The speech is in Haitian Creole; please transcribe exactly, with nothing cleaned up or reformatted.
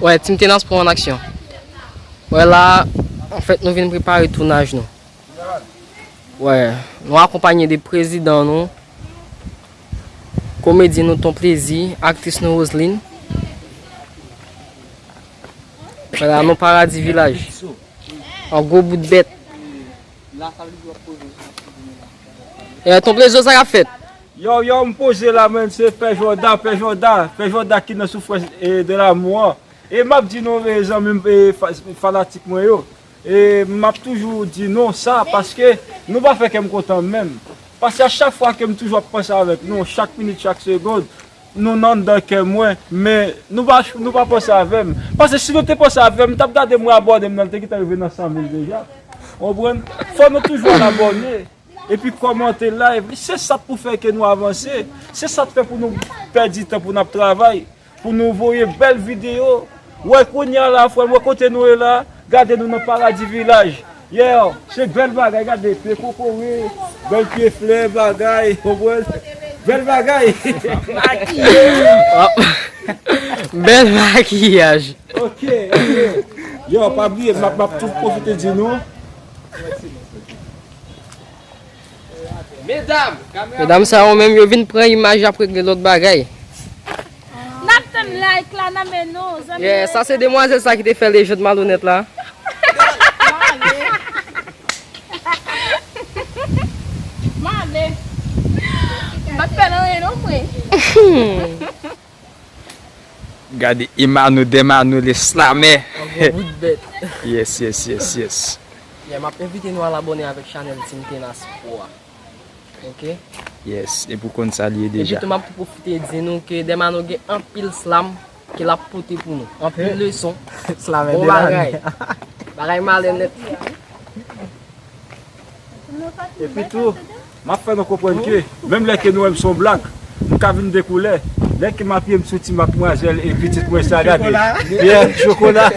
Wè, Tim Tenas pran an aksyon. Wè, la, anfèt, nou vin prepare tounaj nou. Wè, nou akonpanye de prezidan nou, komedyen nou Ton Plezi, aktris nou Roseline. Wè, la, nou Paradi Vilaj. An gwo bout bèt. E, Ton Plezi, sa k ap fèt? Yo, yo, m poze la, menn, se Pè Jòda, Pè Jòda, Pè Jòda ki nan soufrans e de lamou an. E m ap di nou, e, zanmi m, e, fa- fanatik mwen yo, e m ap toujou di nou sa, paske nou pa fè kè m kontan menm. Paske a chak fwa ke m toujou ap panse avèk nou, chak minit, chak segonn, nou nan anndan kè mwen, men nou pa, nou pa panse avè m. Paske si nou te panse avè m, m t ap gade mwen abòne m nan, l te gentan rive nan san mil deja. Ou konprann? Fò nou toujou al abòne. Epi kòmante, live. Se sa k pou fè ke nou avanse. Se sa k fè pou nou pèdi tan pou n ap travay. Pou nou voye bèl videyo. Wè kounye a la, frè m, wè kote nou ye la. Gade nou nan Paradi Vilaj. Yeah, se bèl bagay, gade, pye kokoye, bèl pye flè, bagay, konprann? Bèl bagay. Bèl makiyaj. Ok, ok. Yo, pa bliye, m ap, m ap tou pwofite di nou. Medam, kamera. Medam sa yo menm, yo vin pran imaj, y ap regle lòt bagay. N ap tann like la nan men nou, zanmi. Yeah, sa se demwazèl sa ki te fè lejand malonèt la. M ale. M pa t fè l anyen non, frè. Gade Emmanuel, Demano, le slamè. An gwo bout bèt. Yes, yes, yes, yes. Yeah, m ap envite nou al abòne avèk chanèl Tim Tenas Pro a. Ok? Yes, epi w konn sa l ye deja. Epi tou, m ap tou pwofite di nou ke Demano gen anpil slam ke l ap pote pou nou. Anpil leson. Slamè de lane. Bon bagay. Bagay malè nèt. Epi tou, m ap fè nou konprann ke, menm lè ke nou wè m se yon blag, m ka vin de koulè. Lè ke m apiye m sou ti matmwazèl e pitit mwen sa, gade. Chokola. Yeah, chokola.